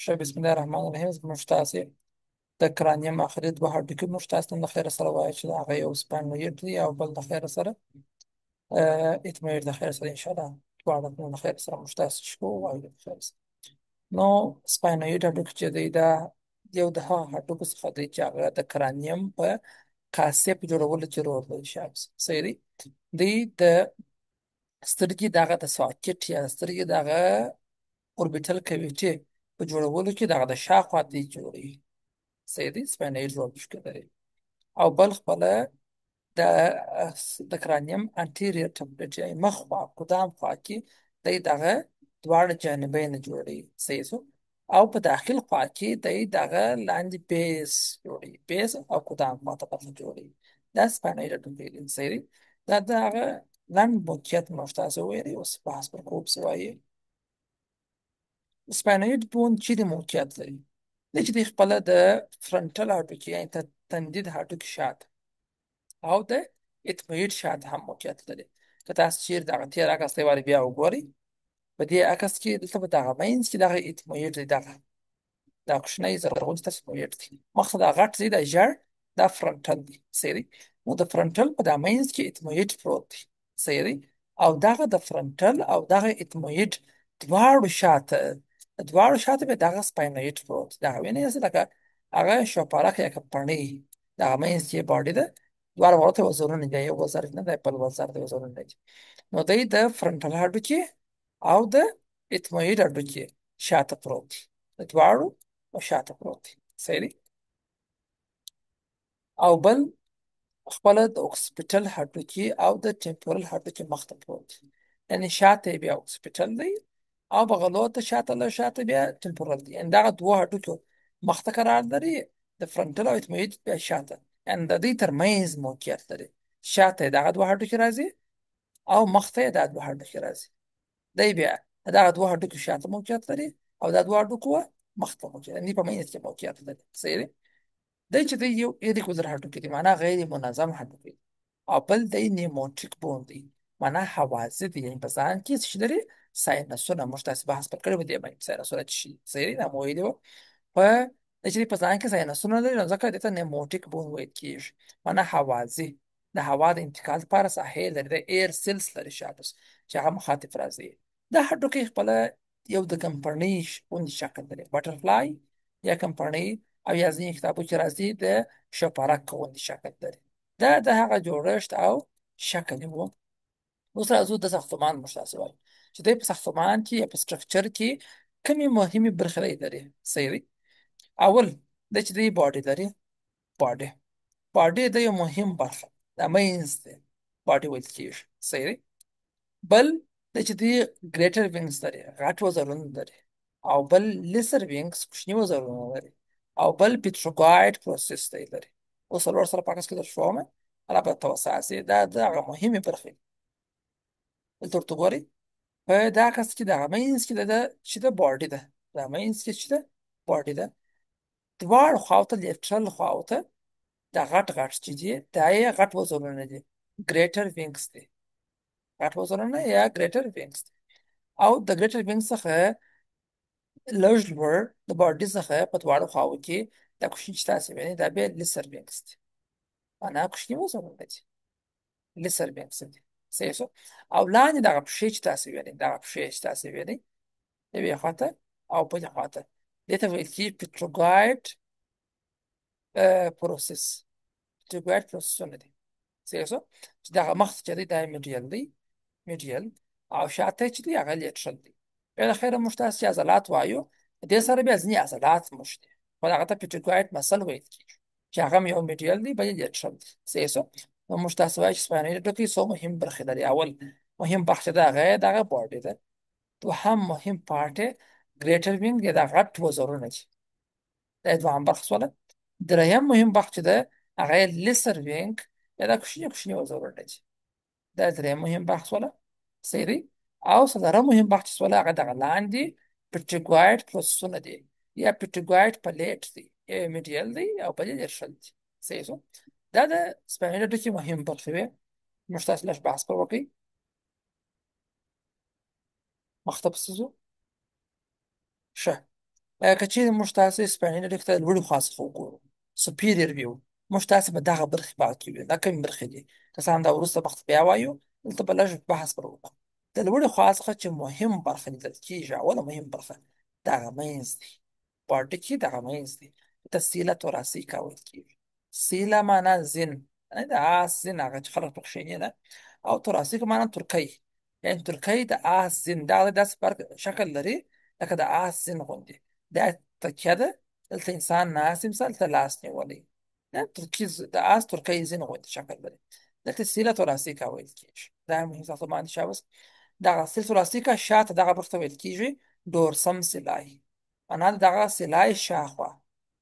ښه، بسم الله الرحمن الرحیم. زموږ تاسې د cranium آخري دوه هډوکي موږ تاسې ته له خیره سره وایو چې د هغه یو sphenoid دی او بل د خیره سره ethmoid د خیره سره ان شاء الله دواړه له خیره سره موږ تاسې شو وایو د خیره سره. نو sphenoid هډوکي چې دی دا یو د هغه هډوکو څخه دی چې هغه د cranium په کاسې په جوړولو کې رول لري. صحیح دی. دی د سترګې دغه د socket یا سترګې دغه orbital cavity په جوړولو کې دغه د شا خوا دی جوړوي. صحیح دی. sphenoid رول پکې لري. او بل خپله د د cranium anterior template یعنی مخ خوا قدام خوا کې دی دغه دواړه جانبین جوړوي. صحیح شو. او په داخل خوا کې دی دغه لاندې base جوړوي، base او قدام خوا ته برخه جوړوي. دا sphenoid هډوکی دی. صحیح دی. دا د هغه لنډ موقعیت موږ تاسو ویلي. اوس بحث پر کوم څه وایي. sphenoid bone چیرې موقعیت لري؟ دی چې دی خپله د frontal هډوکي یعنی تندي د هډوکي شاته او د ethmoid شاته هم موقعیت لري. که تاسو چیرې دغه تېر عکس دی وارې بیا وګورئ، په دې عکس کې دلته په دغه منځ کې دغه ethmoid دی، دغه دا کوچنی زرغون چې تاسو ethmoid دی، مخته دا غټ دی دا ژړ دا frontal دی. صحیح دی. نو د frontal په دا منځ کې ethmoid پروت دی. صحیح دی. او دغه د frontal او دغه ethmoid دواړو شاته، دواړو شاته به دغه sphenoid پروت دی. دغه وینئ لکه هغه شوپرک یا پڼۍ دغه منځ کې body ده، دواړه ورته وزرونه دي، یو وزر نه دی بل وزر دی، وزرونه دي. نو دی د frontal هډوکي او د ethmoid هډوکي شاته پروت دی، د دواړو او شاته پروت دی. صحیح دی. او بل خپله د occipital هډوکي او د temporal هډوکي مخته پروت دی، یعنی شاته یې بیا occipital دی او بغلو ته شاته له شاته بیا temporal دی. یعنی دغه دوه هډوکو مخته قرار لري، د frontal او ethmoid بیا شاته، یعنی د دوی ترمنځ موقعیت لري. شاته یې دغه دوه هډوکي راځي او مخته یې دا دوه هډوکي راځي. دی بیا دغه دوه هډوکي شاته موقعیت لري او دا دوه هډوکو مخته موقعیت، یعنی په منځ کې موقعیت لري. صحیح دی. دی چې دی یو irregular هډوکی دی، معنا غیر منظم هډوکی دی. او بل دی pneumatic bone دی، معنا هوازي دی، یعنی په ځان کې څه لري؟ sinus ونه. موږ تاسې بحث پر کړی په دې باندې sinus ونه چې شي. صحیح دی. دا مو ویلي وو په چې په ځان کې sinus ونه لري، نو ځکه دې ته pneumatic bone ویل کېږي، معنا هوازي، د هوا د انتقال لپاره ساحې لري، د air cells لري شابس چې هغه مخاطب راځي. دا هډوکی خپله یو د کمپنۍ غوندې شکل لري، butterfly یا کمپنۍ او یا ځینې کتابو کې راځي د شپرک غوندې شکل لري. دا د هغه جوړښت او شکل وو. اوس راځو د ساختمان موږ تاسې وایو چې دی په ساختمان کې یا په structure کې کومې مهمې برخې لري. صحیح دی. اول د چې دی body لري، body body د یو مهم برخه دا منځ دی، body ویل کېږي. صحیح دی. بل د چې دی greater wings لري، غټ وزرونه لري، او بل lesser wings کوچني وزرونه لري، او بل pterygoid process دی لري. اوس څلور سره په عکس کې درښوم، الله به توسع سي. دا دغه مهمې برخې دلته ورته ګورئ. په دا عکس کې دغه منځ کې ده چې د body ده، دا منځ کې چې ده body ده، دواړو خواو ته lateral خواو ته دا غټ غټ چې دي دا یې غټ وزرونه دي، greater wings دي، غټ وزرونه یا greater wings دي. او د greater wings څخه لږ لوړ د body څخه په دواړو خواو کې دا کوچني چې تاسې وینئ دا بیا lesser wings دي، معنا کوچني وزرونه دي، lesser wings دي. صحیح شو. او لاندې دغه پښې چې تاسې وینئ، دغه پښې چې تاسې وینئ یوې خوا ته او بلې خوا ته، دې ته ویل کېږي pterygoid process، pterygoid process ونه دي. صحیح شو. چې دغه مخ چې دی دا medial دی، medial، او شاته چې دی هغه lateral دی. بیا له خیره موږ تاسې چې عضلات وایو دې سره بیا ځینې عضلات موږ دي، خو هغه ته pterygoid muscle ویل کېږي چې هغه هم یو medial دی بل lateral دی. صحیح شو. نو موږ تاسې وایو چې sphenoid هډوکی څو مهم برخې لري. اول مهم بخش ده هغه دغه body ده، دوهم مهم part یې greater wing دی، دا غټ وزرونه دي، دا یې دوهم برخه سوله. دریم مهم بخش چې ده هغه یې lesser wing یا دا کوچني کوچني وزرونه دي، دا دریم مهم بخش سوله. صحیح دی. او څلورم مهم بخش چې سوله هغه دغه لاندې pterygoid process ونه دي یا pterygoid plate دی، یو medial دی او بل یې lateral دی. صحیح شو. دا د sphenoid هډوکي مهم برخې وې. موږ تاسو لږ بحث پر وکړئ. مخته پسې ځو. ښه، که چیرې موږ تاسې sphenoid هډوکي ته لوړې خوا څخه وګورو، superior view، موږ تاسې به دغه برخې پاتې وي. دا کومې برخې دي؟ که څه هم دا وروسته وخت بیا وایو، دلته به لږ بحث پر وکړو. د لوړې خوا څخه چې مهم برخه لیدل کېږي، اوله مهم برخه دغه منځ دی، باډي کې دغه منځ دی، ته sella thoracica ویل کېږي. sella معنا زین، د آس زین هغه چې خلک پکښې نه، او thoracica معنا ترکی، یعنی ترکی د آس زین، دا داسې فرق شکل لري لکه د آس زین غوندې. دا تکیه ده، دلته انسان ناست دی، مثال دلته لاس نیولی، ترکی د آس ترکی زین غوندې شکل لري، دلته sella thoracica ویل کېږي. دا مهم ساختمان دی. شابس دغه sella thoracica شاته دغه برخه ته ویل کېږي dorsum sellae، معنا دغه sellae شاخوا،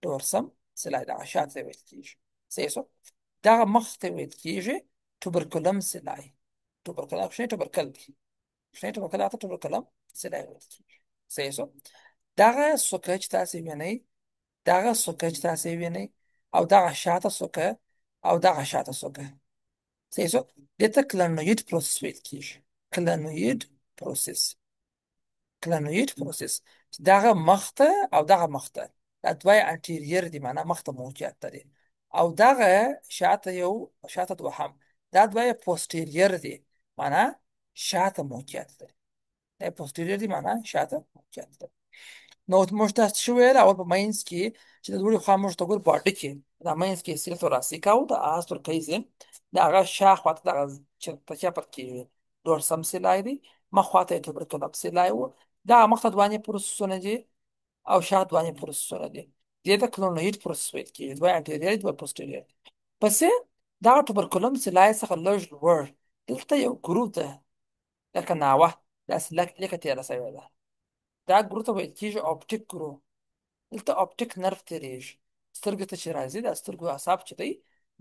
dorsum sellae دغه شاته ته ویل کېږي. صحیح شو. دغه مخ ته ویل کېږي tuberculum sellae، tuberculum شنو tubercle دی، شنو tubercle هغه tuberculum sellae ویل کېږي. صحیح شو. دغه څوکه چې تاسې وینئ، دغه څوکه چې تاسې وینئ، او دغه شاته څوکه، او دغه شاته څوکه، صحیح شو، دې ته clinoid process ویل کېږي. clinoid process، clinoid process دغه مخ ته او دغه مخ ته، دا دوه anterior دي، معنا مخ ته موقعیت لري، او دغه شاته یو شاته دوهم، دا دوه posterior دي، معنا شاته موقعیت لري. دا posterior دي، معنا شاته موقعیت لري. نو موږ تاسو څه ویل اول په منځ کې چې د لوړې خوا موږ ته ګور باډي کې دا منځ کې sella thoracica او د آس ترکی زین، د هغه شا خواته دغه چې تکیه پر کېږي dorsum sellae دی، مخ خواته یې tuberculum sellae و، دا مخ ته دوانې process ونه دي او شا دوانې process ونه دي، دې ته clinoid process ویل کېږي، دوه anterior دوه posterior. پسې دغه tuberculum sellae څخه لږ لوړ دلته یو groove ده لکه ناوه داسې لکه تېره شوې ده، دا groove ته ویل کېږي optic groove. دلته optic nerve تېرېږي، سترګې ته چې راځي د سترګو اعصاب چې دی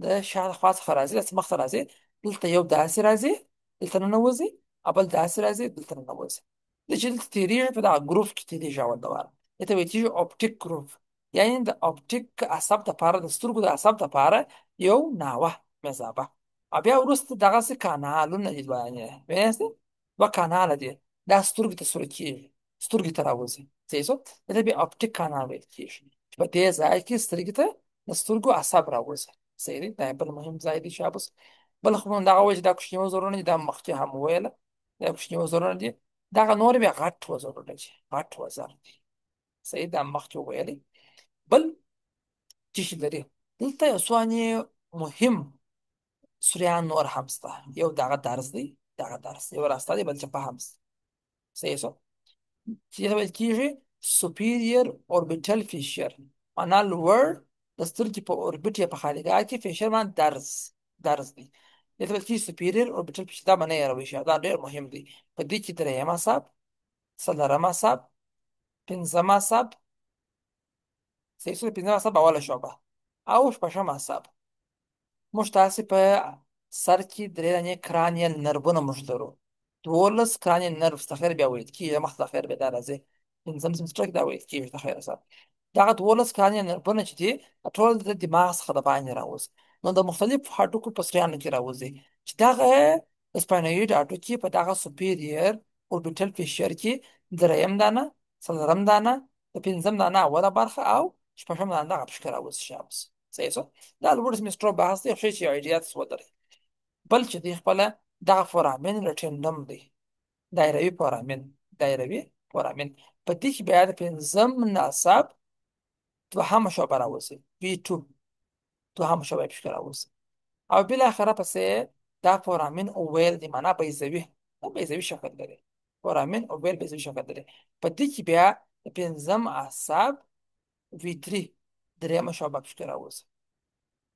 د شا خوا څخه راځي، داسې مخ ته راځي، دلته یو داسې راځي دلته ننوځي، او بل داسې راځي دلته ننوځي، د چې دلته تېرېږي په دغه groove کې تېرېږي اول دواره، دې ته ویل کېږي optic groove، یعنې د optic عصب دپاره، د سترګو د عصب دپاره یو ناوه مذابه. او بیا وروسته دغسې کانالونه دي، دوه ویناست دوه کاناله دي، دا سترګې ته سوری کېږي، سترګې ته راوځي، صحیح شو، دې ته بیا optic canal ویل کېږي، چې په دې ځای کې سترګې ته د سترګو عصب راوځي. صحیح دی، دا بل مهم ځای دی شابس. بل خو دغه وایي چې دا کوچني وزرونه دي، دا مخکې هم وویله، دا کوچني وزرونه دي، دغه نور بیا غټ وزرونه دي، غټ وزر دي، صحیح، دا مخکې وویلې. بل څه شي لري دلته یو څو مهم سوریان نور هم شته، یو دغه درز دی، دغه درز یو راسته دی، بل چپه هم شته، صحیح شو، چې دې ته ویل کېږي superior orbital fissure، معنا لوړ د سترګې په orbit یا په خالیګاه کې fissure معنا درز، درز دی، دې ته ویل کېږي superior orbital fissure. دا به نه هېروئ، دا ډېر مهم دی. په دې کې درېیم عصب، څلورم عصب، پنځم عصب، صحیح شو، پنځم عصب اوله شعبه او شپږم عصب. موږ تاسې په سر کې درې دانې cranial nerve ونه موږ لرو، 12 cranial nerve د خیر بیا ویل کېږي، مخته د خیر بیا دا راځي پنځم سمسټر کې دا ویل کېږي د خیر سره. دغه 12 cranial nerve ونه چې دي ټول د دماغ څخه د باندې راوځي، نو د مختلفو هډوکو په سریانو کې راوځي، چې دغه sphenoid هډوکي په دغه superior orbital fissure کې درېیم دانه، څلورم دانه، د پنځم دانه اوله برخه او شپږم دانه دغه پشکه راوځي شابس. صحیح شو، دا لوړ سمسټر بحث دی، ښه چې idea تاسو ولرئ. بل چې دی خپله دغه foramen rotundum دی، دایروي foramen، دایروي foramen، په دې کې بیا د پنځم عصب دوهمه شعبه راوځي، V2 دوهمه شعبه یې پکې راوځي، او بالاخره پسې دا foramen ovale دی، معنا بیضوي، دا بیضوي شکل لري، foramen ovale بیضوي شکل لري. په دې کې بیا د پنځم عصب V3 درېیمه شعبه پکې راوځي،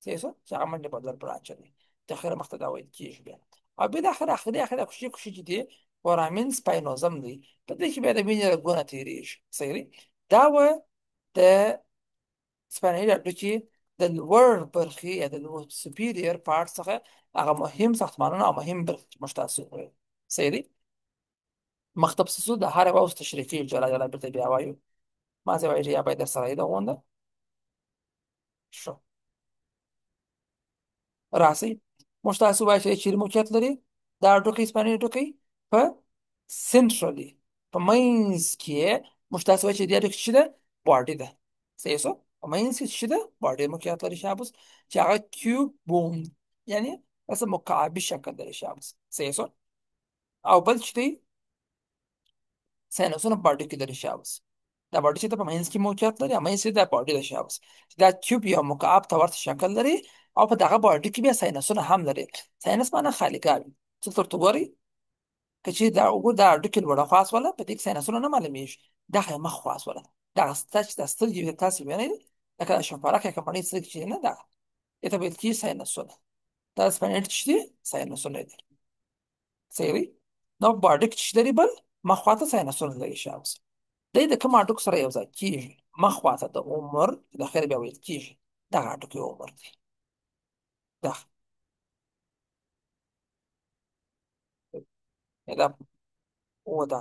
صحیح شو، چې هغه mandibular branch دی، د خیره مخته دا ویل کېږي بیا. او بالاخره اخري اخري کوچني کوچني چې دي foramen spinosum دی، په دې کې بیا د وینې رګونه تېرېږي، صحیح دی. دا وه د sphenoid هډوکي د لوړ برخې یا د لوړ superior part څخه هغه مهم ساختمانونه او مهم برخې چې موږ تاسو وویل، صحیح دی. مخته پسې ځو، د هر یوه اوس تشریح کېږي جلا جلا، بېرته بیا وایو. ما زه وایي یا باید در سره یې ده غونډه شو راسئ. موږ تاسو وایو چې چیرې موقعیت لري دا هډوکی، sphenoid هډوکی په centrally په منځ کې. موږ تاسو وایو چې دې هډوکي چې ده باډي ده. صحیح شو؟ په منځ کې چې ده باډي موقعیت لري شابس، چې هغه کیوب بون، یعنی داسې مکعبي شکل لري شابس. صحیح شو؟ او بل چې دی ساینسونه په باډي کې لري شابس. دا باډي چې ده په منځ کې موقعیت لري، منځ کې دا باډي ده شابس، چې دا کیوب یو مکعب ته ورته شکل لري، او په دغه باډي کې بیا ساینسونه هم لري. ساینس معنی خالیګاه وي. څه ورته ګورئ که چې دا وګوره دا هډوکي لوړه خوا سوله، په دې کې ساینسونه نه معلومیږي، دغه یې مخ خوا سوله. دغه ستا چې دا سترګې وي تاسې وینئ، لکه دا شفرک یا کمپنۍ سترګې چې نه، دغه دې ته ویل کېږي ساینسونه. دا سپینټ چې دي ساینسونه دي. صحیح دی؟ نو باډي کې چې لري بل مخ خواته ساینسونه لري شابس. دی د کوم هډوکو سره یو ځای کېږي؟ مخ خواته د عمر د خیر بیا ویل کېږي دغه هډوکی عمر دی. دغه دا او دا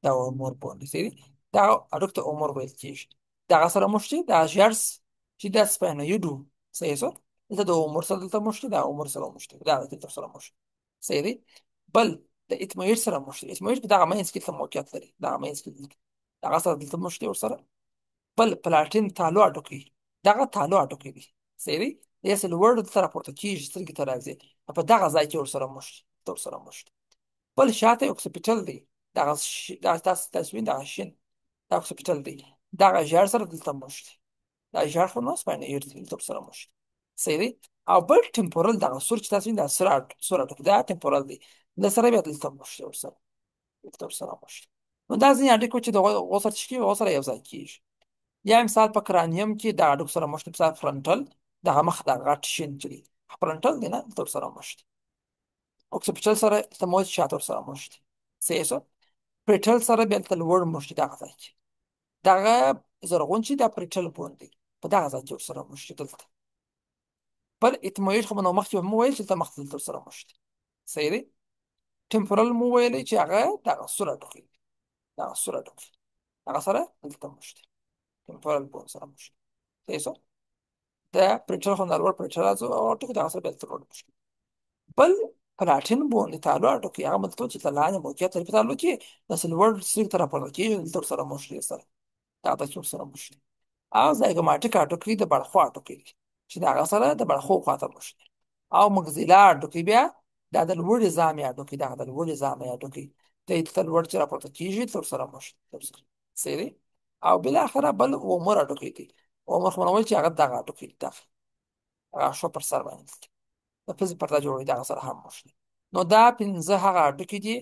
دا عمر باندې صحیح دی؟ دا هډوک ته عمر ویل کېږي. دغه سره مشتي دا ژرس چې دا سپینویډو. صحیح شو؟ دلته د عمر سره دلته مشتي، دا عمر سره مشتي، دا دلته سره مشتي. صحیح دی؟ بل د اتمویډ سره مشتي. اتمویډ په دغه منځ کې موقعیت لري، دغه منځ کې دغه سره دلته مشتي ورسره. بل پلاټین تالو هډوکی، دغه تالو هډوکی دی. صحیح دی؟ داسې لوړ دلته راپورته کېږي، سترګې ته راځي، په دغه ځای کې ورسره مشتي، دلته ورسره مشتي. بل شاته اوکسیپیټل دی، دغه دغه تاسو تصویر دغه شین دا اوکسیپیټل دی، دغه ژړ سره دلته مشتي، دا ژړ خو نو سپینویډ دی، دلته ورسره مشتي. صحیح دی؟ او بل ټمپورل دغه سور چې تاسو وینئ دا سور هډوکی دا ټمپورل دی، د سره بیا دلته مشتي ورسره، دلته ورسره مشتي. نو دا ځینې هډوکي چې د غو سره چې کېږي، غو سره یو ځای کېږي. یا مثال په کرانیم کې دا هډوکو سره مشتي، مثال فرنټل دغه مخ دغه غټ شین چې دی فرنټل دی نه، دلته ورسره مشتي. اوکسیپیټل سره دلته موج شاته ورسره مشتي. صحیح شو؟ پریټل سره بیا دلته لوړ مشتي دغه ځای کې، دغه زرغون چې دا پریټل بون دی په دغه ځای کې ورسره مشتي دلته. بل اتمویډ خو نو مخکې مو ویل چې دلته مخ دلته ورسره مشتي. صحیح دی؟ ټمپورل مو ویلې چې هغه دغه سور هډوکی، دغه سور هډوکی هغه سره دلته مشتي، ټمپورل بون سره مشتي. صحیح شو؟ د پریټل خو لوړ پریټل راځو او هډوکی دغه سره بیا دلته لوړ مشتي. بل پلاټین بون د تالو هډوکی هغه ملتو چې لاندې موقعیت لري په تالو کې، داسې لوړ سترګې ته راپورته کېږي، دلته ورسره مشتي سره دا داسې ورسره مشتي. او زایګوماټیک هډوکی د بړخو هډوکی دی چې د هغه سره د بړخو خواته مشتي. او مګزیلا هډوکی بیا دا د لوړې زامې هډوکی، دغه د لوړې زامې هډوکی دی، دلته لوړ چې راپورته کېږي دلته ورسره مشتي. صحیح دی؟ او بالاخره بل عمر هډوکی دی. عمر خو ویل چې هغه دغه هډوکی دی، دغه هغه شو پر سر باندې د پزې پرده جوړوي، دغه سره هم مشتي. نو دا پنځه هغه هډوکي دي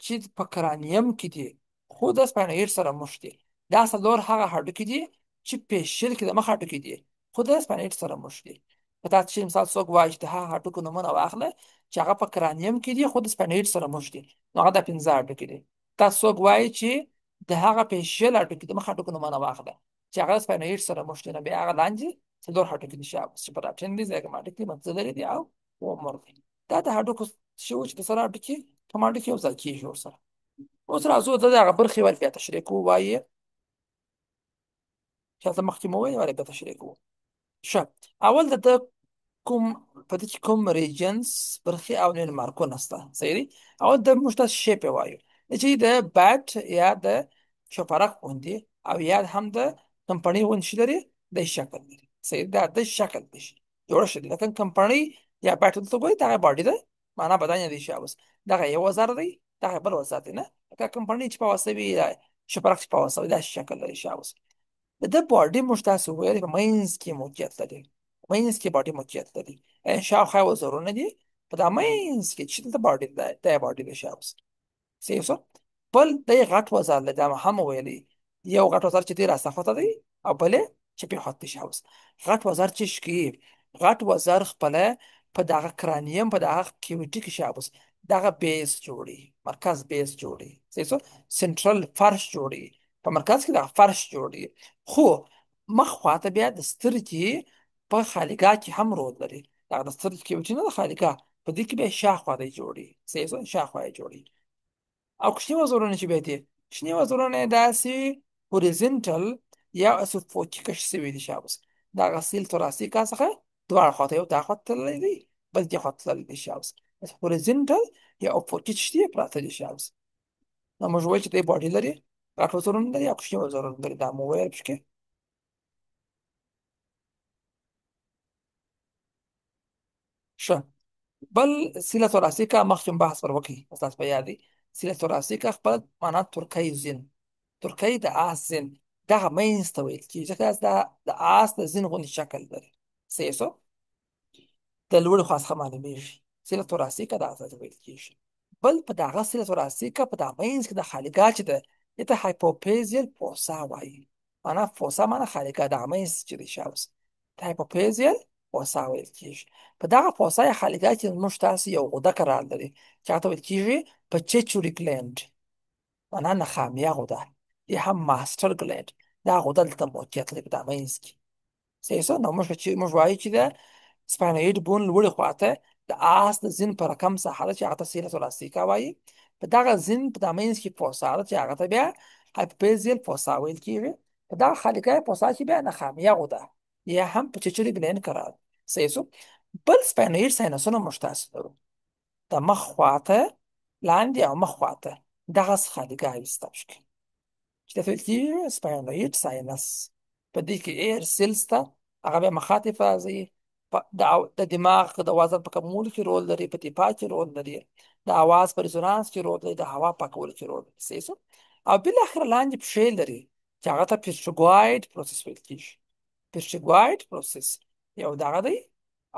چې په کرانیم کې دي خو د سپینویډ سره مشتي. دا څلور هغه هډوکي دي چې پیشل کې د مخ هډوکي دي خو د سپینویډ سره مشتي. په تاسو چې مثال څوک وایي چې د هغه هډوکو نومونه واخله چې هغه په کرانیم کې دي خو د سپینویډ سره مشتي، نو هغه دا پنځه هډوکي دي. تاسو څوک وایي چې د هغه پیشل هډوکي د مخ هډوکو نومونه واخله چې هغه سپینویډ سره مشتي، نو بیا هغه لاندې څلور هډوکي دي چې پلاټین دي، زایګوماټیک دي، مګزیلري دي او عمر دی. دا د هډوکو شی و چې د سره هډوکي کوم هډوکي یو ځای کېږي ورسره. اوس راځو د دغه برخې ول بیا تشریح کوو، وایي چې هلته مخکې مو ویل ولې بیا تشریح کوو. ښه، اول د ده کوم په دې کې کوم ریجنس برخې او نن مارکونه شته. صحیح دی؟ اول د موږ تاسو شیپ یې وایو چې د بیټ یا د شپرک غوندې او یا هم د کمپنۍ غوندې شي لري، د شکل لري. صحیح دا د شکل دی جوړښت دی، لکه کمپنۍ یا بیټ دلته ګورئ دغه باډي ده، معنا بدن یې دی شي اوس دغه یو وزر دی، دغه بل وزر دی، نه لکه کمپنۍ چې په واسطه وي، شپرک چې په واسطه وي، دا شکل لري شي اوس. د ده باډي موږ تاسو ویل په منځ کې موقعیت لري، منځ کې باډي موقعیت لري، یعنې شاوخوا یې وزرونه دي، په دا منځ کې چې دلته باډي ده، دا یې باډي ده شي اوس. صحیح شو؟ بل دی غټ وزر لري، دا مې هم ویلي، یو غټ وزر چې دی راسته خواته دی او بل یې چپې خواته دی شي اوس. غټ وزر چې شکي، غټ وزر خپله په دغه کرانیم په دغه کیویټي کې شي اوس دغه بیس جوړي، مرکز بیس جوړي. صحیح شو؟ سنټرل فرش جوړي، په مرکز کې دغه فرش جوړي. خو مخ خواته بیا د سترګې په خالیګاه کې هم رول لري، دغه د سترګې کیویټي نه د خالیګاه په دې کې بیا شاخوا دی جوړي. صحیح شو؟ شاخوا یې جوړي. او کوچني وزرونه چې بیا دي، کوچني وزرونه یې داسې هوریزنټل یا افقي کش شوي دي شابس. دغه سیل توراسیکا څخه دواړه خواته، یو دا خواته تللی دی، بل دې خواته تللی دی شابس. هوریزنټل یا افقي چې دي پراته دي شابس. نو موږ وایو چې دی باډي لري، غټ وزرونه لري او کوچني وزرونه لري. دا مو ویل پکې. ښه، بل sella thoracica مخکې مو بحث پر وکړي، ستاسو په یاد دی. sella thoracica خپل معنا ترکی زین، ترکی د آس زین، دغه منځ ته ویل کېږي، ځکه دا د آس د زین غوندې شکل لري. صحیح شو؟ د لوړې خوا څخه معلومېږي sella thoracica دغه ته ویل کېږي. بل په دغه sella thoracica په دغه منځ کې د خالیګاه چې ده، دې ته hypophyseal fossa وایي. معنا fossa معنا خالیګاه، دغه منځ چې دی شاوس ته hypophyseal fossa ویل کېږي. په دغه fossa یا خالیګاه کې موږ تاسو یو غده قرار لري چې هغه ته ویل کېږي pituitary gland، معنا نخامیه غده یا هم master gland. دا غده دلته موقعیت لري په دا منځ کې. صحیح شو؟ نو موږ چې موږ وایو چې د sphenoid bone لوړې خواته د آس د زین په رقم ساحه ده چې هغه ته sella thoracica وایي. په دغه زین په دا منځ کې fossa ده چې هغه ته بیا hypophyseal fossa ویل کېږي. په دغه خالیګاه fossa کې بیا نخامیه غده یا هم pituitary gland قرار. صحیح شو؟ بل sphenoid sinus ونه موږ تاسو لرو د مخ خواته لاندې او مخ خواته دغه خالیګاه وي ستاسو کې چې ته ویل کېږي sphenoid sinus. په دې کې air cells ته هغه بیا مخاطب راځي، د دماغ د وزن په کمولو کې رول لري، په دفاع کې رول لري، د اواز په resonance کې رول لري، د هوا پاکولو کې رول لري. صحیح شو؟ او بالاخره لاندې پښې لري چې هغه ته pterygoid process ویل کېږي. pterygoid process یو دغه دی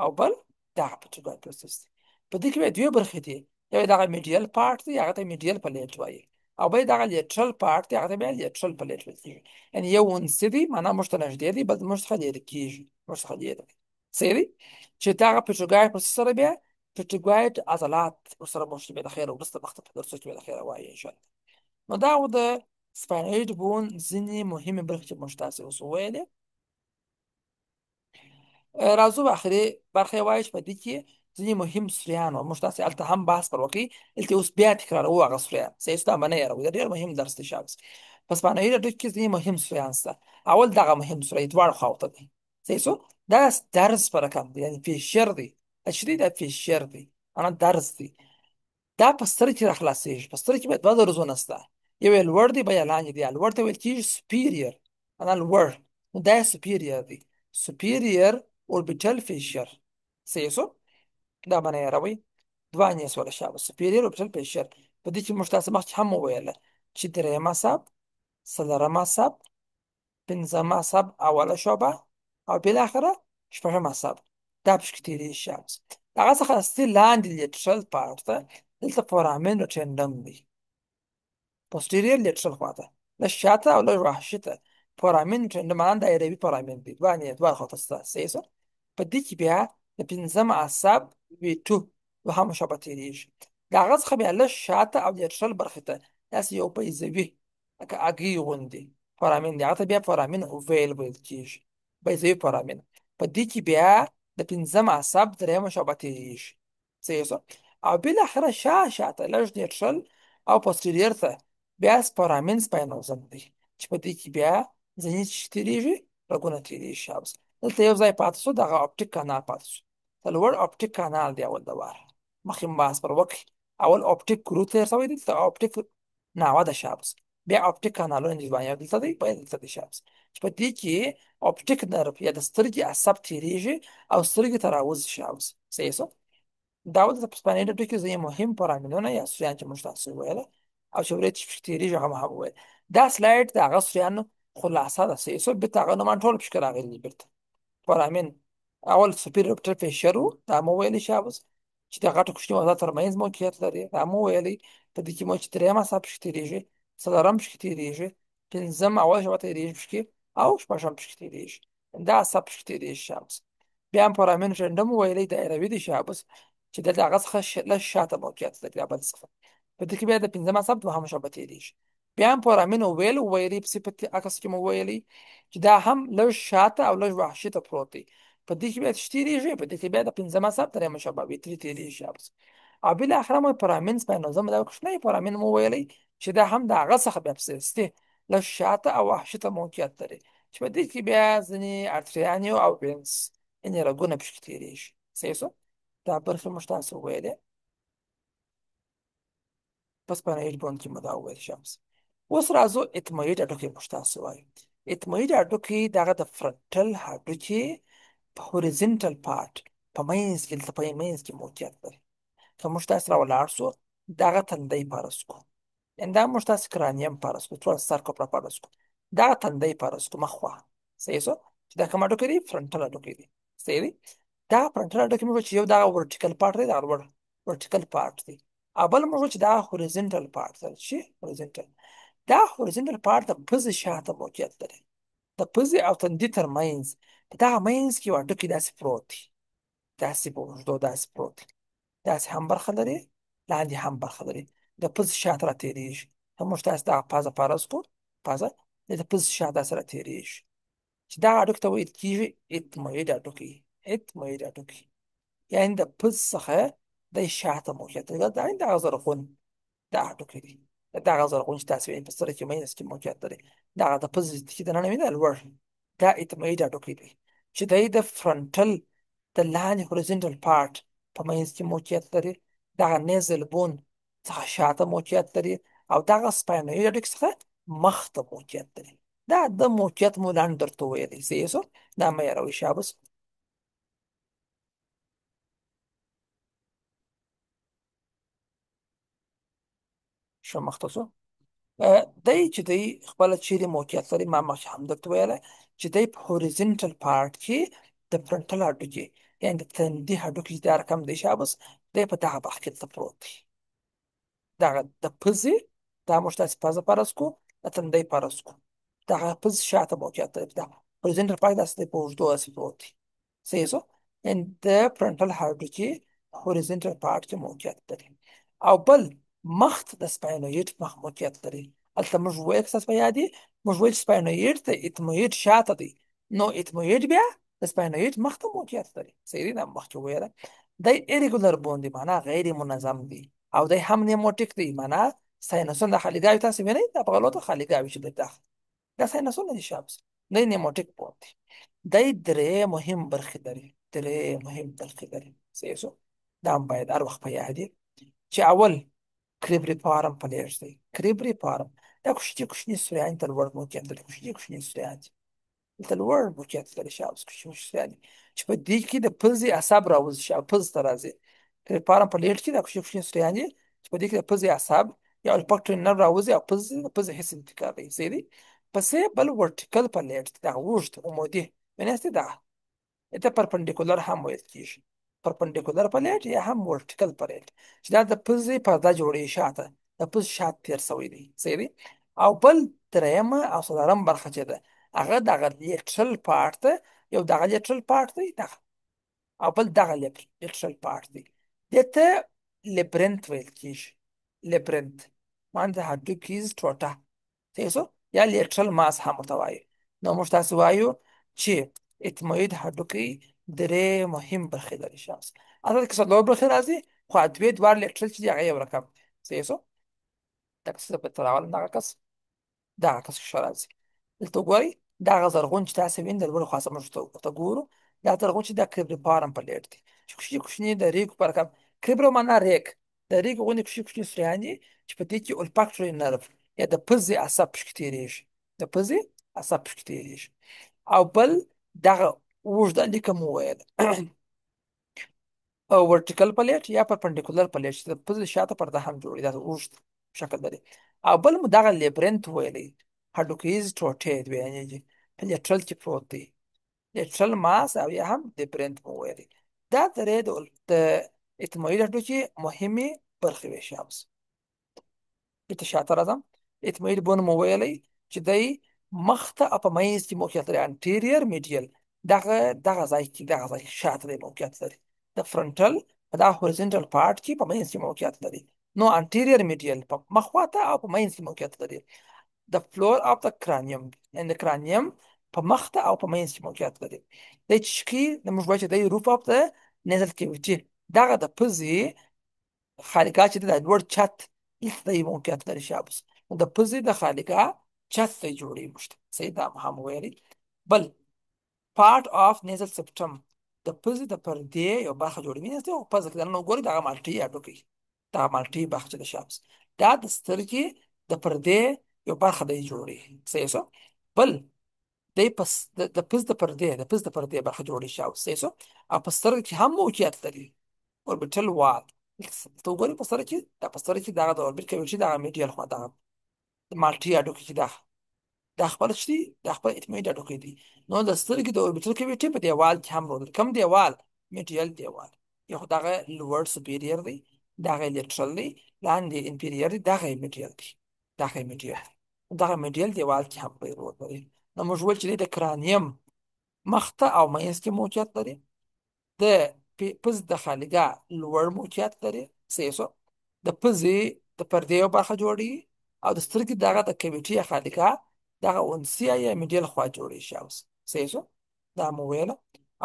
او بل دغه pterygoid process دی. په دې کې بیا دوې برخې دي، یو دغه medial part دی هغه ته medial plate وایي، او بل دغه lateral part دی هغه ته بیا lateral plate ویل کېږي. یعنې یو انسي دی معنا موږ ته نږدې دی، بل موږ څخه لرې کېږي، موږ څخه لرې دی. صحیح دی؟ چې دغه pterygoid process سره بیا pterygoid عضلات ورسره موږ ته بیا د خیره وروسته مخته په درسو کې بیا د خیره وایي ان شاء الله. نو دا و د sphenoid bone ځینې مهمې برخې چې موږ تاسې اوس وویلې. راځو اخري برخه یې وایي چې په دې کې ځینې مهم سوریان وو، موږ تاسې هلته هم بحث پر وکړي، دلته اوس بیا تکراروو هغه سوریان. صحیح شو؟ دا به نه هېروئ، دا ډېر مهم درس دی. شاباس. په sphenoid هډوکي کې ځینې مهم سوریان شته. اول دغه مهم سوری دواړو خواو ته دی. صحیح شو؟ دا درز په رقم دی، یعنې fissure دی. دا چې دی دا fissure دی، معنا درز دی. دا په سترګه کې راخلاصېږي. په سترګه کې بیا دوه درزونه شته، یو یې لوړ دی بل یې لاندې دی. لوړ ته ویل کېږي superior، معنا لوړ، نو دا یې superior دی، superior orbital fissure. صحیح شو؟ دا به نه هېروئ. دوه انې سوله شابه superior orbital fissure. په دې کې موږ تاسو مخکې هم وویله چې درېیم عصب، څلورم عصب، پنځم عصب اوله شعبه، او بالاخره شپږم عصب دا پکې تېرېږي شابه. هغه څخه ستې لاندې lateral part ته دلته foramen rotundum دی، posterior lateral خواته لږ شاته او لږ وحشي ته foramen rotundum، معنا دایروي foramen دی، دوه انې دواړه خواته شته. صحیح شو؟ په دې کې بیا د پنځم عصب V2 دوهمه شعبه تېرېږي. د هغه څخه بیا لږ شاته او lateral برخې ته داسې یو بیضوي لکه هګۍ غوندې foramen دی، هغه ته بیا foramen ovale ویل کېږي، بیضوي foramen. په دې کې بیا د پنځم عصب درېیمه شعبه تېرېږي. صحیح شو؟ او بالاخره شا شاته لږ lateral او posterior ته بیا foramen spinosum دی چې په دې کې بیا ځینې چې تېرېږي رګونه تېرېږي. شاباس. دلته یو ځای پاتې شو، دغه optic canal پاتې شو، لوړ optic canal دی. اول د واره مخکې مو بحث پر وکړي، اول optic groove تېر شوی دی، دلته optic ناوه ده شاباس، بیا optic کانالونه دي، یو دلته دی بل دلته دی شاباس. چې په دې کې optic nerve یا د سترګې عصب تېرېږي او سترګې ته راوځي شاباس. صحیح شو؟ دا ول د sphenoid هډوکي کې ځینې مهم foramen ونه یا سوریان چې موږ تاسو وویله او چې ورې چې پکې تېرېږي هغه مو هم وویل. دا slide د هغه سوریانو خلاصه ده. صحیح شو؟ بېرته هغه نومان ټول پکې راغلي دي. بېرته foramen اول superior orbital fissure و، دا مو ویلي شاباس چې د غټو کوچني وزر ترمنځ موقعیت لري، دا مو ویلي. په دې کې مو چې درېیم عصب پکې تېرېږي، څلورم پکې تېرېږي، پنځم اول شپه تېرېږي پکې او شپږم پکې تېرېږي، دا عصب پکې تېرېږي شاباس. بیا هم foramen rotundum ویلی دایروي دی شاباس چې د هغه څخه لږ شاته موقعیت لري دا بل څخه. په دې کې بیا د پنځم عصب دوهمه شعبه تېرېږي. بیا هم foramen ovale ویلی په صفت عکس کې مو ویلی چې دا هم لږ شاته او لږ وحشي ته پروت دی. په دې کې بیا څه تېرېږي؟ په دې کې بیا د پنځم عصب درېیمه شعبه V3 تېرېږي شاباس. او بالاخره مو foramen spinosum دا کوچنی foramen مو ویلی چې دا هم د هغه څخه بیا پسې لږ شاته او وحشي ته موقعیت لري چې په دې کې بیا ځینې artery یانې او veins یعنې رګونه پکې تېرېږي. صحیح شو؟ دا برخې موږ تاسو وویلې. په سپاینویډ بون کې مو دا وویل شابس. اوس راځو اتمویډ هډوکی موږ تاسو وایو. اتمویډ هډوکی دغه د فرنټل هډوکي په هوریزنټل پارټ په منځ کې، دلته په منځ کې موقعیت لري. که موږ تاسو را ولاړ شو، دغه تندی فرض کړو، یعنې دا موږ تاسو کرانیم فرض کړو، ټول سر کوپړه فرض کړو، دغه تندی فرض کړو مخ خوا، صحیح شو؟ چې دا کوم هډوکی دی؟ فرنټل هډوکی دی، صحیح دی؟ دا فرنټل هډوکی موږ چې یو دغه ورټیکل پارټ دی، دغه لوړ ورټیکل پارټ دی، او بل موږ چې دا هوریزنټل پارټ دی، چې هوریزنټل، دا هوریزنټل پارټ د پزې شاته موقعیت لري، د پزې او تندي ترمنځ په دغه منځ کې یو هډوکی داسې پروت دی، داسې په اوږدو داسې پروت دی، داسې هم برخه لري، لاندې هم برخه لري، د پزې شاته را تېرېږي. که موږ تاسې دغه پزه فرض کړو، پزه د پزې شاته داسې را تېرېږي، چې دغه هډوکي ته ویل کېږي اتمویډ هډوکی، اتمویډ هډوکی، یعنې د پزې څخه د شاته موقعیت لري. دا دغه زرغون دا هډوکی دی، دغه زرغون چې تاسې وینئ په سره کې منځ کې موقعیت لري، دغه د پزې چې دننه وینئ لوړ، دا اتمویډ هډوکی دی، چې دی د فرنټل د لاندې هوریزنټل پارټ په منځ کې موقعیت لري، دغه نیزل بون څخه شاته موقعیت لري، او دغه سپاینویډ هډوکي څخه مخته موقعیت لري. دا د موقعیت مو لنډ درته ویلی، صحیح شو؟ دا مه یاروئ شابس. ښه مخته شو. دی چې دی خپله چیرې موقعیت لري، ما مخکې هم درته ویلی چې دی په هوریزنټل پارټ کې د فرنټل هډوکي، یعنې د تندي هډوکي چې دا رقم دی شابس، دی په دغه برخه کې دلته پروت دی. دغه د پزې، دا موږ تاسې پزه فرض کړو، د تندی فرض کړو، دغه پزې شاته موقعیت لري، دغه هوریزنټل پارټ داسې دی په اوږدو داسې پروت دی، صحیح شو؟ یعنې د فرنټل هډوکي هوریزنټل پارټ کې موقعیت لري. او بل مخ ته د سپاینویډ مخ موقعیت لري. هلته موږ وویل، که ستاسو په یاد دي، موږ ویل چې سپاینویډ د اتمویډ شاته دی، نو اتمویډ بیا د سپاینویډ مخ ته موقعیت لري، صحیح دی؟ دا مخکې وویله. دی ایریګولر بون دی، معنا غیر منظم دی، او دی هم نیموټیک دی، معنا ساینسونه د خالیګاوي تاسو وینئ، دا په غلطو خالیګاوي چې دی دا ساینسونه دي شابس، دی نیموټیک بون دی. دی درې مهم برخې لري، درې مهم برخې لري، صحیح شو؟ دا هم باید هر وخت په یاد وي چې اول کریبریفارم پلیټ دی، کریبریفارم دا کوچني کوچني سوریان ته لوړ موقعیت لري، کوچني کوچني سوریان دي، دلته لوړ موقعیت لري شابس، کوچني کوچني سوریان دي چې په دې کې د پزې اعصاب راوځي، شابس پزې ته راځي. کریبریفارم پلیټ کې دا کوچني کوچني سوریان دي چې په دې کې د پزې اعصاب یا الفاکټوري نرو راوځي او پزې د پزې حس انتقالوي، صحیح دی؟ پسې بل ورټیکل پلیټ دی، دغه اوږد عمودي ویناست دی، دغه ته پرپنډیکولر هم ویل کېږي، پرپنډیکولر پلیټ یا هم ورټیکل پلیټ، چې دا د پزې پرده جوړوي، شاته د پزې شاته تېر شوی دی، صحیح دی؟ او بل درېیمه او څلورمه برخه چې ده هغه دغه لیټرل پارټ ده، یو دغه لیټرل پارټ دی دغه، او بل دغه لیټرل پارټ دی، دې ته لیبرنت ویل کېږي، لیبرنت معنی د هډوکیز ټوټه، صحیح شو؟ یا لیټرل ماس هم ورته وایو. نو موږ تاسې وایو چې اتموید هډوکی درې مهم برخې لري شابس. اصل کې څلور برخې راځي، خو دوې دواړه لیټرل چې دي هغه یو رقم دی، صحیح شو؟ دا کس په تراول دغه کس، دغه کس کې راځي. دلته وګورئ دغه زرغون چې تاسې وینئ د لوړې خوا څخه موږ ورته ګورو، دا زرغون چې دا کریبریفارم پلیټ دی، چې کوچني کوچني د ریګ په رقم، کریبرو معنا ریګ، د ریګ غوندې کوچني کوچني سوریان دي چې په دې کې اولفاکټوري نرو یا د پزې عصب پکې تېرېږي، د پزې عصب پکې تېرېږي. او بل دغه اوږده لیکه مو وویل ورټیکل پلیټ یا پرپنډیکولر پلیټ چې د پزې شاته پرده هم جوړوي، دا اوږد شکل لري. او بل مو دغه لیبرنت ویلی، هډوکیز ټوټې دوې، یعنې په لیټرل کې پروت دی، لیټرل ماس او یا هم لیبرنت مو ویلی. دا درې د اتمویډ هډوکي مهمې برخې وې شابس. بیرته شاته راځم، اتمویډ بون مو ویلی چې دی مخته او په منځ کې موقعیت لري، انټیریئر میډیل، دغه دغه ځای کې، دغه ځای کې شاته دی موقعیت لري، د فرنټل په دغه هوریزنټل پارټ کې په منځ کې موقعیت لري. نو انټیریئر میډیل په مخ خواته او په منځ کې موقعیت لري. د فلور اف د کرانیم، یعنې د کرانیم په مخ ته او په منځ کې موقعیت لري. دی چې کې د موږ وایو چې دی روف اف د نیزل کیویټي، دغه د پزې خالیګاه چې د لوړ چت دلته دی موقعیت لري شابس. نو د پزې د خالیګاه چت دی جوړوي موږ ته، صحیح؟ دا هم ویلي. بل پارټ اف نیزل سپټم، د پزې د پردې یو برخه جوړوي. نه ته پزه کې دننه وګورئ دغه مالټې هډوکی، دغه مالټې برخه چې د شابس، دا د سترګې د پردې یو برخه دی جوړي، صحیح شو. بل دی پس د پز د پردې، د پز د پردې برخه جوړي شي، صحیح شو. او په سترګه کې هم موقعیت لري، اوربیټل وال. ته وګورې په سترګه کې، دا په سترګه کې دغه د اوربیټ کوي چې دغه میډیل خوا، دغه مالټي هډوکی چې دا خپل چې دی، دا خپل اطمینان هډوکی دی. نو د سترګې د اوربیټل کویټي په دیوال کې هم رول، کم دیوال؟ میډیل دیوال. یو خو دغه لوړ سپیریر دی، دغه لیټرل دی، لاندې انفیریر دی، دغه میډیل دی، دغه میډیل دی، دغه میډیل دیوال کې هم رول لري. نو موږ ویل چې د کرانیم مخته او منځ کې موقعیت لري، د پز د خالیګاه لوړ موقعیت لري، صحیح شو. د پزې د پردې یو برخه جوړوي، او د سترګې دغه د کویټي یا خالیګاه دغه انسیه یا میډیل خوا جوړوي شي اوس، صحیح شو. دا مو ویله.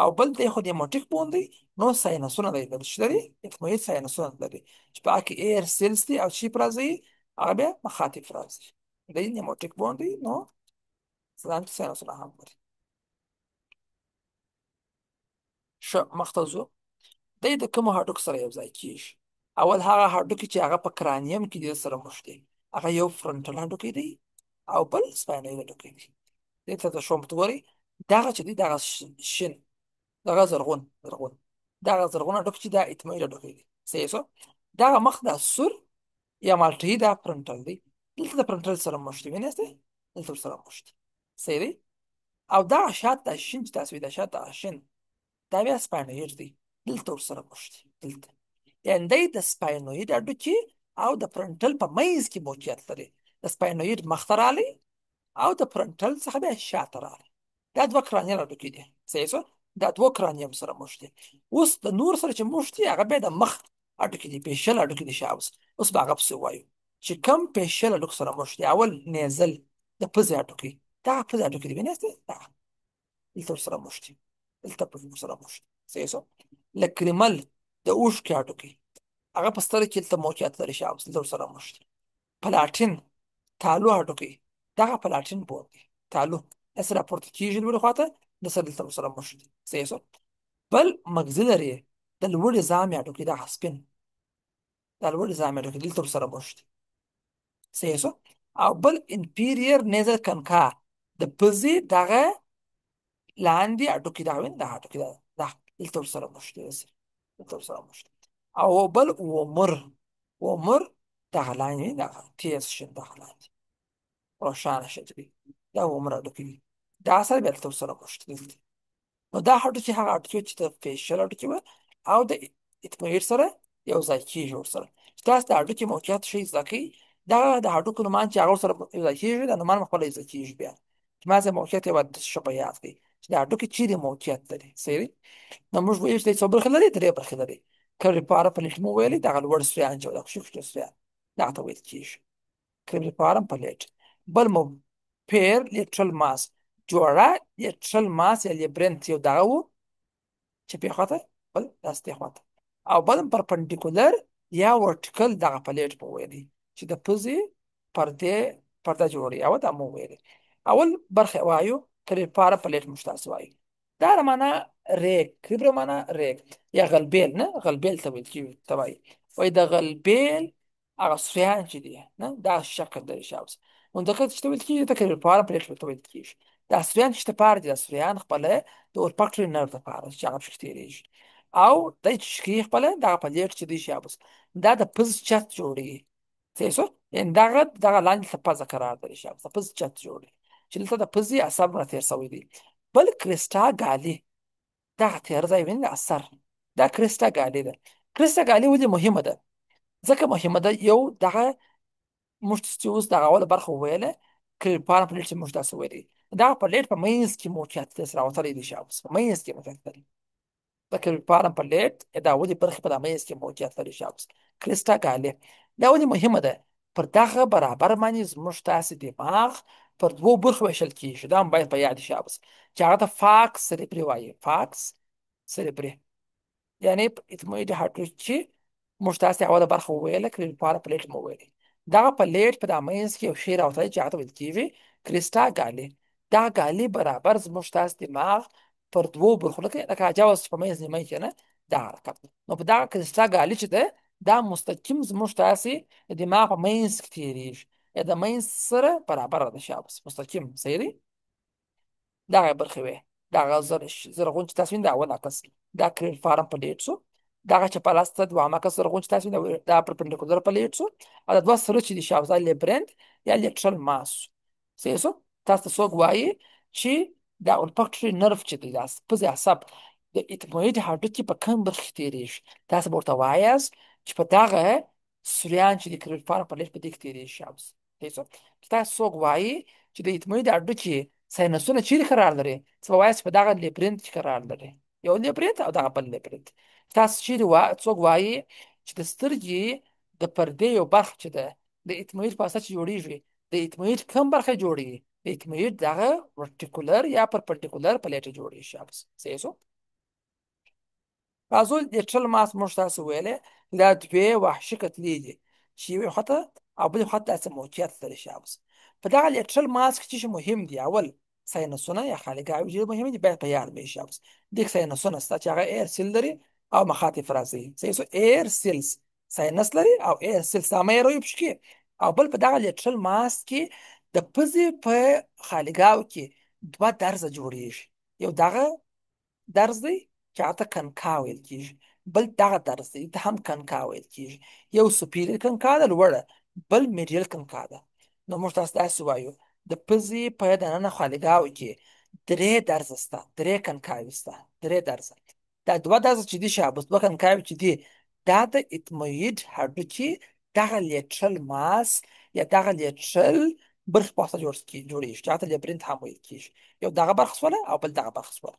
او بل دی خو د موټیک بون دی، نو ساینسونه دی لري، چې لري اتموید ساینسونه لري، چې په هغه کې ایر سیلز دي او چې راځي هغه بیا مخاطب راځي. دی نیموټیک بون دی، نو ځان کې ساینسونه هم لري. ښه مخته ځو. دی د کومو هډوکو سره یو ځای کېږي؟ اول هغه هډوکي چې هغه په کرانیم کې دي سره مښتي، هغه یو فرنټل هډوکی دی او بل سپاینوید هډوکی دی. دې ته د شوم ګورئ، دغه چې دی دغه شین، دغه زرغون، زرغون دغه زرغون هډوکی چې دا اتموید هډوکی دی، صحیح شو. دغه مخ دا سور یا مالټي دا فرنټل دی، دلته د فرنټل سره مښتي، وینئ دلته سره مښتي، صحیح دی. او دغه شاته دا شین چې تاسو دا شاته دغه شین دا بیا سپاینوید دی، دلته ورسره مښتي دلته. یعنې دی د سپاینوید هډوکي او د فرنټل په منځ کې موقعیت لري. د سپاینوید مخته راغلی او د فرنټل څخه بیا شاته راغلی. دا دوه کرانیل هډوکي دي، صحیح شو. دا دوه کرانیم سره مښتي. اوس د نور سره چې مښتي هغه بیا د مخ هډوکي دي، فیشل هډوکي دي. ښه اوس به هغه پسې ووایو چې کم فیشل هډوکي سره مښتي. اول نیزل د پزې هډوکي، دغه پزې هډوکي دي، وینئ دغه دلته ورسره مښتي، دلته ورسره مښتي، صحیح شو. لکریمل د اوښکې هډوکي، هغه په سترګه کې دلته موقعیت لري، ښه اوس دلته ورسره مښتي. پلاټین تالو هډوکي، دغه پلاټین بون دی، تالو داسې راپورته کېږي لوړې خواته، داسې دلته ورسره مښتي، صحیح شو. بل مګزیلري د لوړې زامې هډوکي، دغه سپین د لوړې زامې هډوکي دلته ورسره مښتي، صحیح شو. او بل انفیریر نیزل کنکا د پزې دغه لاندې هډوکي، دغه وینئ دغه هډوکي دا دلته ورسره مښتي، دلته ورسره مښتي. او بل ومر، ومر دغه لاندې دغه تیز شین دغه لاندې روښانه شین دی، دا ومر هډوکي دی، دا سره بیا دلته ورسره مښتي دلته. نو دا هډوکي هغه هډوکي چې د فیشل هډوکي وه او د اتموید سره یو ځای کېږي ورسره. چې تاسو د هډوکي موقعیت ښه زده کړئ، دغه د هډوکو نومان چې هغه ورسره یو ځای کېږي، دا نومان خپله یو ځای کېږي بیا. چې ما زه موقعیت یې باید ښه په یاد کړئ چې د هډوکي چیرې موقعیت لري، صحیح دی. نو موږ ویل چې څو برخې لري؟ درې برخې لري. کریپارم پلیټ مو ویلي، دغه لوړ سریان چې دغه کوچني سریان دغه ته ویل کېږي کریپارم پلیټ. بل مو پیر لیټرل ماس جوړه، لیټرل ماس یا لیبرنت یو دغه وو چې پې خواته، بل داستې خواته، او بل پرپنډیکولر یا ورټیکل دغه پلیټ مو ویلي چې د پزې پردې پرده جوړوي، او دا مو ویلي. اول برخه وایو کریپارم پلیټ موږ تاسو وایو. دا معنا ریګ، کریبر معنا ریګ یا غلبیل، نه غلبیل ته ویل کېږي، ته وایي وایي د غلبیل هغه سریان چې دي نه دا شکل لري ښه اوس. نو دغه چې ته ویل کېږي ته کریپارم پلیټ ورته ویل کېږي. دا سریان چې دپاره دي، دا سریان خپله د اورپکټري نرو دپاره چې هغه پکې تېرېږي، او دی چې شکېږي خپله دغه پلیټ چې دی ښه اوس دا د پز چت جوړوي، صحیح شو. یعنې دغه لاندې ته پزه قرار لري ښه اوس، د پز چت جوړوي چې دلته د پزې عصب نه تېر شوی دی. بل کریسټا ګالي، دغه تېر ځای وینئ اثر، دا کریسټا ګالي ده. کریسټا ګالي ولې مهمه ده؟ ځکه مهمه ده، یو دغه موږ چې اوس دغه اوله برخه وویله کریپارم پلیټ چې موږ تاسو ویلي، دغه پلیټ په منځ کې موقعیت لري، سره راوتلی دی ښه اوس، په منځ کې موقعیت لري. د کریپارم پلیټ دا ولې برخې په منځ کې موقعیت لري ښه اوس، کریسټا ګالي دا ولې مهمه ده؟ پر دغه برابر باندې زموږ تاسې دماغ پر دوو برخو ویشل کېږي، دا هم باید په یاد شي اوس، چې هغه ته فاکس سریبري وایي، فاکس سریبري یعنې اتموید هډوکي چې موږ تاسې اوله برخه وویله کریپارم پلیټ مو وویلې، دغه پلیټ په دا منځ کې یو شی راوتلی چې هغه ته ویل کېږي کریسټا ګالي. دا ګالي برابر زموږ تاسې دماغ پر دوو برخو لکه عجوز چې په منځ نیمه کې نه دا حرکت، نو په دغه کریسټا ګالي چې ده دا مستقیم زموږ تاسې د دماغ په منځ کې تېرېږي، یا د منځ سره برابره ده شاباس، مستقیم صحیح دی. دغه برخې وې، دغه زرغون چې تاسو وینئ دا اول عکس، دا cribriform plate شو. دغه چې په لاس ته دوهم عکس زرغون چې تاسو وینئ دا perpendicular plate شو. او دا دوه سره چې دي شاباس، دا labyrinth یا lateral mass شو. صحیح شو. تاسو ته څوک وایي چې دا olfactory nerve چې دی، دا پزې عصب د ethmoid هډوکي په کوم برخه کې تېرېږي؟ تاسو به ورته وایاست چې په دغه سوریان چې د cribriform plate په دې کې تېرېږي شاباس. صحیح شو. چې تاسو څوک وایي چې د ethmoid هډوکي sinus ونه چیرې قرار لري؟ څه به وایاست چې په دغه labyrinth کې قرار لري، یو labyrinth او دغه بل labyrinth. تاسو چیرې څوک وایي چې د سترګې د پردې یو برخه چې ده د ethmoid په واسطه چې جوړېږي، د ethmoid کوم برخه جوړېږي؟ د ethmoid دغه verticular یا perpendicular plate جوړېږي شاباس. صحیح شو. راځو lateral mass موږ تاسو ویلې دا دوې وحشي کتلې دي چې یوې خواته او بلې خواته داسې موقعیت لري شاباس. په دغه lateral mass کې چې مهم دي، اول sinus ونه یا خالیګاوې ډېر مهم دي، باید په یاد مې شاباس. دې کې sinus ونه شته چې هغه air cell لري او مخاط افرازوي. صحیح شو. air cells sinus لري او air cells دا مه هېروئ پکې. او بل په دغه lateral mass کې د پزې په خالیګاو کې دوه درزه جوړېږي، یو دغه درز دی چې هغه ته concha ویل کېږي، بل دغه درز دی ته هم concha ویل کېږي. یو superior concha ده لوړه، بل medial concha ده. نو موږ تاسو داسې وایو د پزې په دننه خالیګاو کې درې درزه شته، درې concha وې شته، درې درزه. دا دوه درزه چې دي شاباس، دوه concha وې چې دي، دا د ethmoid هډوکي دغه lateral mass یا دغه lateral برخې په واسطه جوړېږي چې هغه ته labyrinth هم ویل کېږي. یو دغه برخه سوله او بل دغه برخه سوله.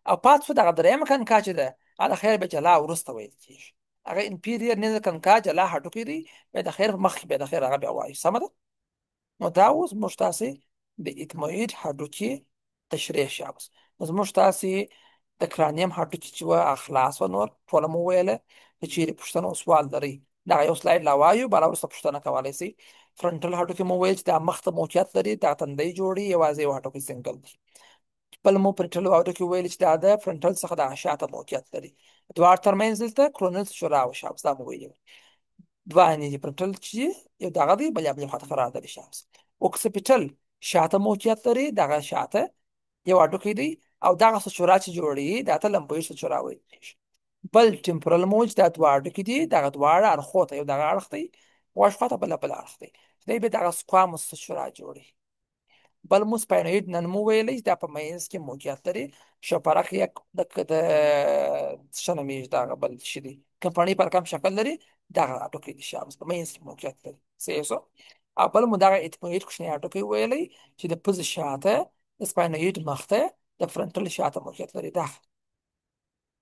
او پات شو دغه درېیمه concha چې ده هغه د خیر به جلا وروسته ویل کېږي. هغه inferior nasal concha جلا هډوکی دی، بیا د خیر په مخ کې بیا د خیر هغه بیا وایو. سمه ده. نو دا اوس موږ تاسې د ethmoid هډوکي تشریح شاباس. نو زموږ تاسې د cranium هډوکي چې وه هغه خلاص وه، نور ټوله مو وویله. که چیرې پوښتنه او سوال لرئ دغه یو slide لا وایو، بله وروسته پوښتنه کولی شئ. frontal هډوکي مو ویل چې دا مخ ته موقعیت لري، دا تندی جوړي، یوازې یو هډوکی single دی. بل مو parietal هډوکي ویل چې دا د frontal څخه د شاته موقعیت لري، دواړو ترمنځ دلته coronal suture وشاباس، دا مو ویلي وو. دوه انې دي، frontal چې یو دغه دی، بل بلې خواته قرار لري شاباس. occipital شاته موقعیت لري، دغه شاته یو هډوکی دی او دغه suture چې جوړي دا ته lambdoid suture ویل کېږي. بل temporal مو چې دا دوه هډوکي دي، دغه دواړه اړخو ته یو دغه اړخ دی غوږ خواته، بل بل اړخ دی، دی به دغه squamous suture جوړي. بل مو sphenoid نن مو ویلی چې دا په منځ کې موقعیت لري، شپرک یا د څه نومېږي دغه بل شي دی، کمپنۍ پر کوم شکل لري دغه هډوکی دی شاباس په منځ کې موقعیت لري. صحیح شو. او بل مو دغه ethmoid کوچنی هډوکی ویلی چې د پزې شاته، د sphenoid مخته، د frontal شاته موقعیت لري. دا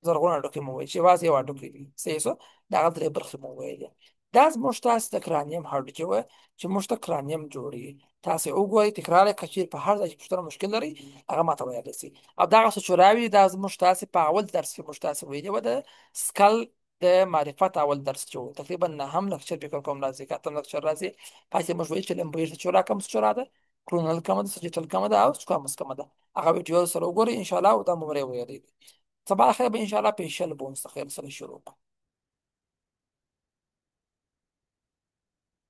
زرغون هډوکی مو ویل چې یوازې یو هډوکی دی. صحیح شو. دغه درې برخې مو ویلې. دا زموږ تاسې د cranium هډوکي وه چې موږ ته cranium جوړوي. تاسې وګورئ، تکرار یې، که چیرې په هر ځای کې پوښتنه مشکل لرئ هغه ماته ویلی شئ. او دغه suture وې دا زموږ تاسې په اول درس کې موږ تاسې ویلي وه، د skull د معرفت اول درس چې و، تقریبا نهم lecture فکر کوم راځي که اتم lecture راځي، پاتې موږ ویل چې lambdoid suture کوم suture ده، coronal کومه ده، sagittal کومه ده او squamous کومه ده. هغه ویډیو سره وګورئ ان شاء الله، او دا مو ویلي دي. صباح الخير به ان شاء الله facial bones خیر سره شروع کړو.